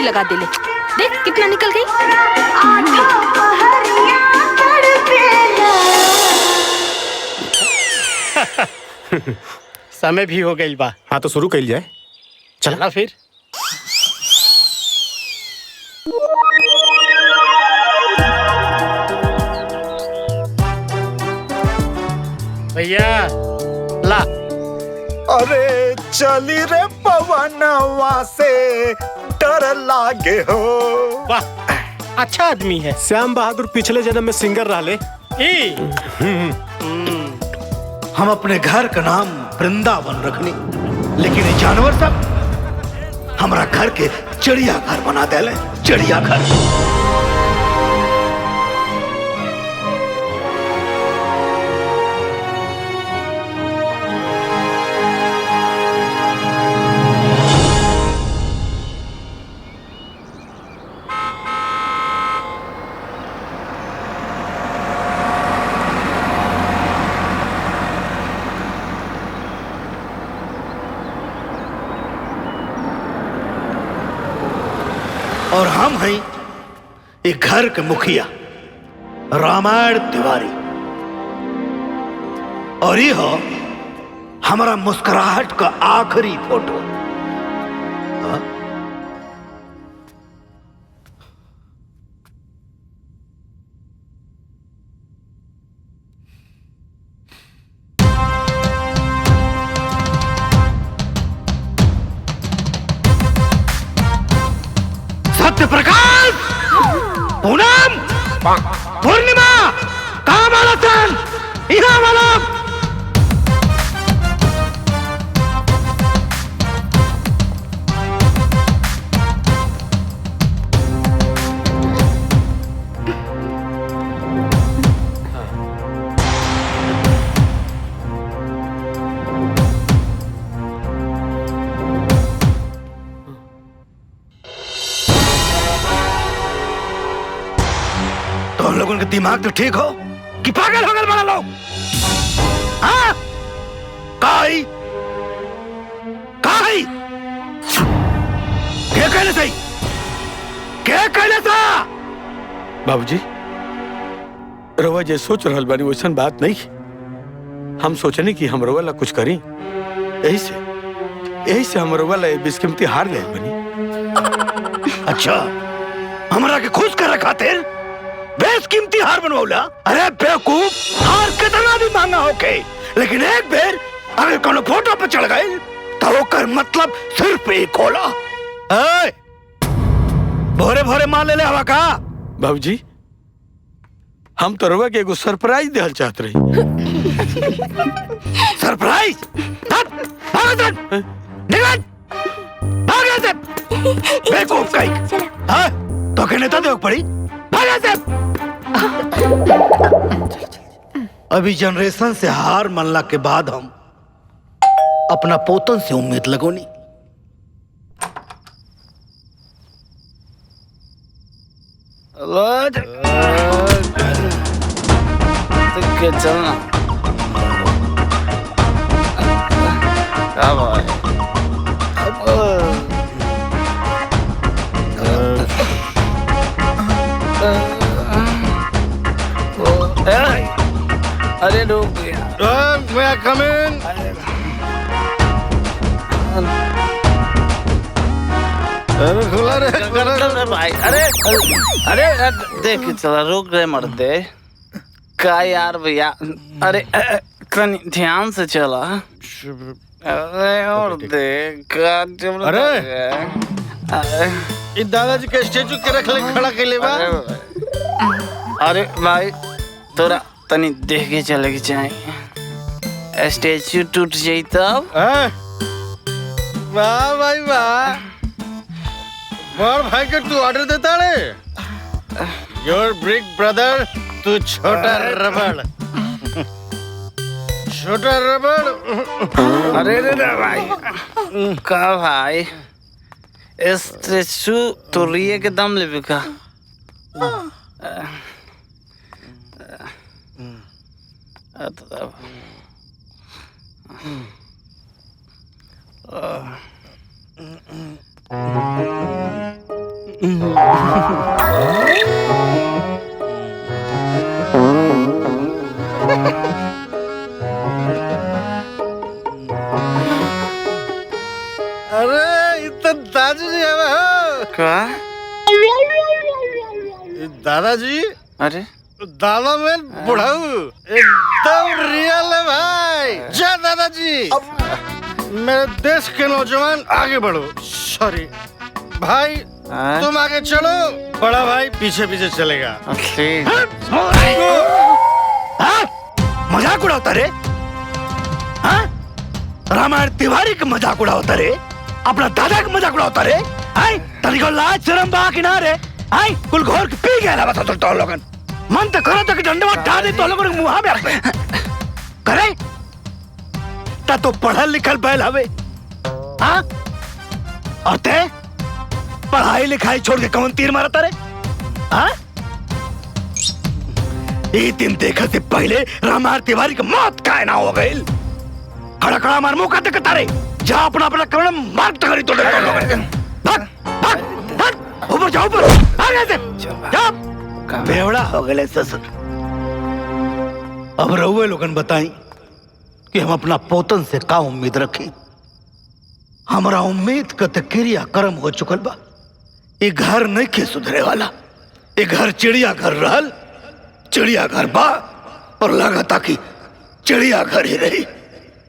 लगा देले। देख कितना निकल गई। समय भी हो गई बा। हाँ तो शुरू कर जाए। चला फिर। भैया ला। अरे चली रे पवनवा से डर लागे हो। वाह अच्छा आदमी है। श्याम बहादुर पिछले जन्म में सिंगर रहले। हम अपने घर का नाम वृंदावन रखनी, लेकिन ये जानवर सब हमारा घर के चिड़िया घर बना देले, चिड़िया घर। और हम हैं एक घर के मुखिया रामायण तिवारी, और ये हो हमारा मुस्कुराहट का आखिरी फोटो। हाँ? सत्यप्रकाश, पूनम, पूर्णिमा, कहाँ वाला सन? यहाँ वाला। तो हम लोगों के दिमाग तो ठीक हो कि पागल हो गए बड़ा लोग? हाँ? काई काई क्या कहने सही, क्या कहने सा? बाबूजी रवा जे सोच रहल बानी वैसन बात नहीं। हम सोचने कि हम रवा ला कुछ करी, यही से हम रवा ला बेशकीमती हार ले बनी। अच्छा, हमरा के खुश कर खातिर बेशकीमती हार बनवला? अरे बेवकूफ, हार कितना भी महंगा होके, लेकिन एक बेर अगर कोनो फोटो पे चढ़ गए तो ओकर मतलब सिर्फ एक होला। ए, भोरे भोरे माल ले ले हवा का? बाबूजी हम तो रवा के एगो सरप्राइज देहल चाहत रही। सरप्राइज? भाग निकल, भाग से बेवकूफ कहीं। हाँ तो के नेता देव पड़ी, भाग से। अभी जनरेशन से हार मानला के बाद हम अपना पोतन से उम्मीद लगोनी। चलना अरे रुक गया। May I come in? अरे खुला रे, खुला रे भाई। अरे अरे देख चला, रुक रे मर्दे का यार भैया। अरे कनी ध्यान से चला। अरे और देख। अरे इ दादाजी के स्टैचू के रख ले खड़ा के ले बा। अरे भाई तोरा तनी देख के चले के चाहे, स्टैचू टूट जाई तब। वाह भाई वाह, बड़ भाई के तू ऑर्डर देता रे। Your big brother, तू छोटा रबड़, छोटा रबड़। अरे रे रे भाई का भाई स्टैचू तोड़िए के दम लेबे का? तो दादाजी हवे हो। का? दादाजी। अरे दादा में बुढ़ाऊ एकदम रियल है भाई। जय दादाजी। मेरे देश के नौजवान आगे बढ़ो। सॉरी भाई, तुम आगे चलो, बड़ा भाई पीछे पीछे चलेगा। मजाक उड़ाता रे, हाँ? रामायण तिवारी का मजाक उड़ाता रे, अपना दादा का मजाक उड़ाता रे। आई तनिको लाज शर्म बा किनारे, आई कुल घोर के पी गया बता तो लोगन। मन तो करो तो कि डंडवा डाल दे तो लोगन के मुंह में अपने करे। ता तो पढ़ल लिखल बैल हवे, हाँ? और ते पढ़ाई लिखाई छोड़ के कौन तीर मारता रे, हाँ? ये दिन देखा से पहले रामायण तिवारी की मौत काहे ना हो गई। खड़ा खड़ा मार मुंह का तारे, जा अपना अपना कर्ण मार तगड़ी तोड़ दे। भाग भाग भाग, ऊपर जाओ ऊपर, भाग ऐसे जा। बेवड़ा हो गए ससुर। अब रहुए लोगन बताई कि हम अपना पोतन से का उम्मीद रखी। हमारा उम्मीद का तो क्रिया कर्म हो चुकल बा। ये घर नहीं के सुधरे वाला, ये घर चिड़िया घर रहल, चिड़िया घर बा और लगा कि चिड़िया घर ही रही।